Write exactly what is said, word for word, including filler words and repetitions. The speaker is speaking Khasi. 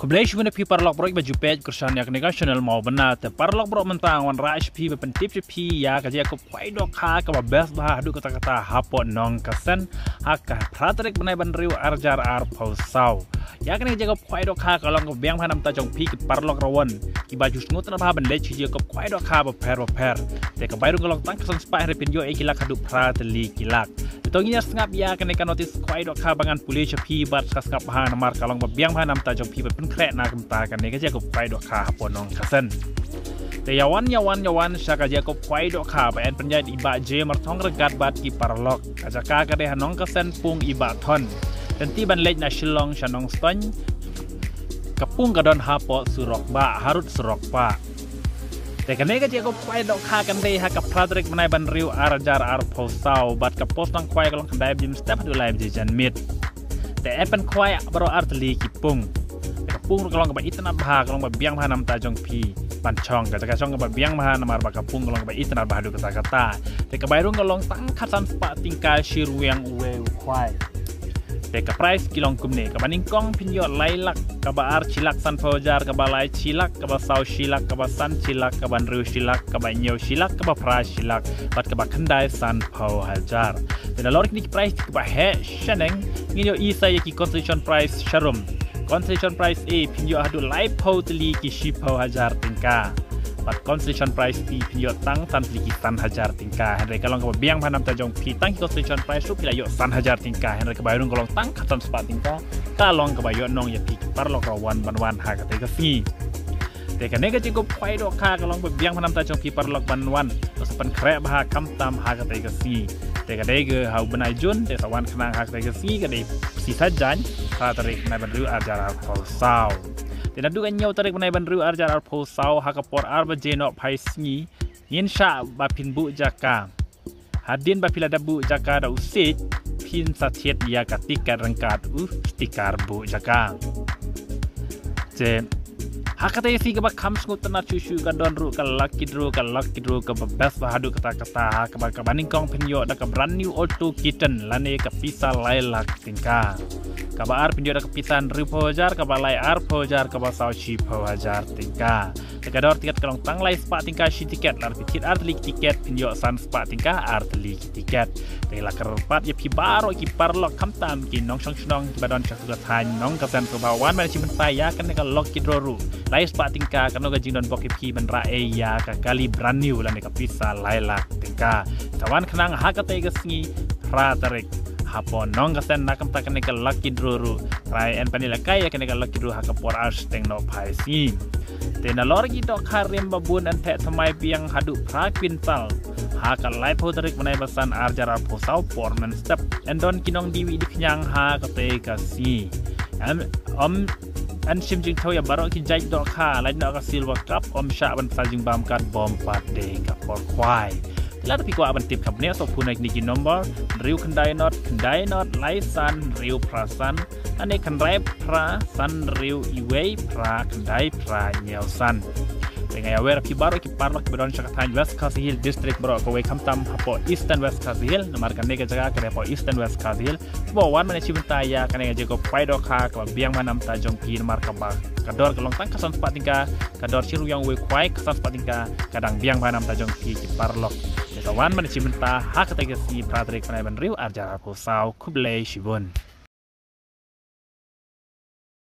Khublei shibun ïa phi paralok baroh ba ju peit kyrshan ïa kane ka channel Mawbynna. Te paralok baroh, mynta nga wanrah sha phi ban pyntip sha phi ïa ka jaka khwai dohkha kaba best bha haduh katta katta hapoh Nongkasen ha ka phra tarik bnai ba hynriew arhajar arphew saw. Ïa kane ka jaka khwai dohkha ka long kaba biang bha namar jong phi ki paralok rawan kiba ju sngewtynnat bha ban leit sha jaka khwai dohkha bapher bapher. Te ka bai rung ka long tang khatsan spah, hynrei phin ïoh ïa ki lak haduh phra tylli ki lak. Te to ngin ïa sngap ïa kane ka notice khwai dohkha ba ngan pule sha phi bad sa sngap bha namar ka long ba biang bha namar jong phi ban pynkhreh na ka bynta kane ka jaka khwai dohkha hapoh Nongkasen. Te ïa wan ïa wan ïa wan sha ka jaka khwai dohkha ba yn pynïaid i Bah J Marthong ryngkat bad ki paralok. Ka jaka ka dei ha Nongkasen, pung i Bah Thon. Lynti ban leit na Shillong sha Nongstoiñ, ka pung ka don hapoh surok bah, harud surok bah. Te kane ka jaka khwai dohkha kan dei ha ka phra tarik bnai ba hynriew arhajar arphew saw bad ka por sdang khwai ka long khyndai baje mynstep haduh lai baje janmiet. Te yn pynkhwai baroh artylli ki pung. Te ka pung ruh ka long kaba itynnat bha, ka long ba biang bha namar jong phi ban shong. Ka jaka shong kaba biang bha namar ba ka pung ka long kaba itynnat bha haduh katta katta. Te ka bai rung ka long tang khatsan spah tyngka shi ryngwiang uwei u khwai. Te ka price ki long kumne: kaba nyngkong phin ïoh lai lak, kaba ar shi lak sanphew hajar, kaba lai shi lak, kaba saw shi lak, kaba san shi lak, kaba hynriew shi lak, kaba hynñiew shi lak, kaba phra shi lak, bad kaba khyndai sanphew hajar. Te nalor kine ki price kiba heh shaneng, ngin ïohi sa ïa ki consolation prize sharum. Consolation prize A phin ïoh haduh laiphew tylli ki shiphew hajar tyngka. Bad consolation prize B phin ïoh tang san tylli ki san hajar tyngka. Hynrei ka long kaba biang bha namar jong phi, tang ki consolation prize ruh phi la ïoh san hajar tyngka. Hynrei ka bai rung ka long tang khatsan spah tyngka. Ka long kaba ïoh nong ïa phi ki paralok rawan ban wan ha katei ka sngi. Te kane ka jaka khwai dohkha ka long ba biang bha namar jong phi paralok ban wan, to sa pynkhreh bha khamtam ha katei ka sngi. Te ka dei ka ha u bnai Jun, te sa wan khnang ha katei ka sngi ka dei shi Saitjaiñ, phra tarik bnai ba hynriew arhajar arphew saw. Te naduh ka hynñiew tarik bnai ba hynriew arhajar arphew saw ha ka por ar baje nohphai sngi, ngin shah ba phin buh jaka. Hadien ba phi la dep buh jaka da u siej, phin sa thied ïa ka tiket ryngkat u sticker buh jaka. Te ha katei ka sngi kaba kham sngewtynnat shuh shuh ka don ruh ka lucky draw, ka lucky draw kaba best bha haduh katta katta, ha kaba, kaba nyngkong phin ïoh da ka brand new Alto K ten lane ka pisa lai lak tyngka. Kaba ar phin ïoh da ka pisa hynriewphew hajar, kaba lai arphew hajar, kaba saw shiphew hajar tyngka. Te ka dor tiket ka long tang lai spah tyngka shi tiket, lada phi thied artylli ki tiket phin ïoh san spah tyngka artylli ki tiket. Te la kyrpad ïa phi baroh ki paralok khamtam ki nongshong shnong kiba don sha katu ka thaiñ Nongkasen, sngewbha wan ban ïashim bynta ïa kane ka lucky draw ruh. Lai spah tyngka, kano ka jingdon bok ïa phi ban rah ei ïa ka kali brand new lane ka pisa lai lak tyngka. Sa wan khnang ha katei ka sngi phra tarik hapoh Nongkasen na ka bynta kane ka lucky draw ruh. Trai yn pynïalehkai ïa kane ka lucky draw ha ka por ar shiteng nohphai sngi. Te nalor ki dohkha rim ba bun yn theh thymmai biang haduh phra kwintal ha ka laiphew tarik bnai ba san arhajar arphew saw por mynstep. Yn don ki nongdie wih die khñiang ha katei ka sngi. Ym, ym, yn shim jingthew ïa baroh ki jait dohkha, lait noh ka Silver Cup, ym shah ban sa jingbam kat bom pat de ka por khwai. Te lada phi kwah ban tip kaba bniah, to phone na kine ki nombor: hynriew khyndai nod khyndai nod lai san hynriew phra san, lane khyndai phra san hynriew uwei phra khyndai phra hynñiew san. Te nga ïawer ïa phi baroh ki paralok kiba don sha ka thaiñ West Khasi Hills District baroh kawei, khamtam hapoh Eastern West Khasi Hills, namar kane ka jaka ka dei hapoh Eastern West Khasi Hills. Sngewbha wan ban ïashim bynta ïa kane ka jaka khwai dohkha kaba biang bha namar jong phi, namar kaba ka dor ka long tang khatsan spah tyngka, ka dor shi ryngwiang uwei u khwai khatsan spah tyngka, ka dang biang bha namar jong phi ki paralok. Te sa wan ban ïashim bynta ha katei ka sngi phra tarik bnai ba hynriew arhajar arphew saw. Khublei shibun.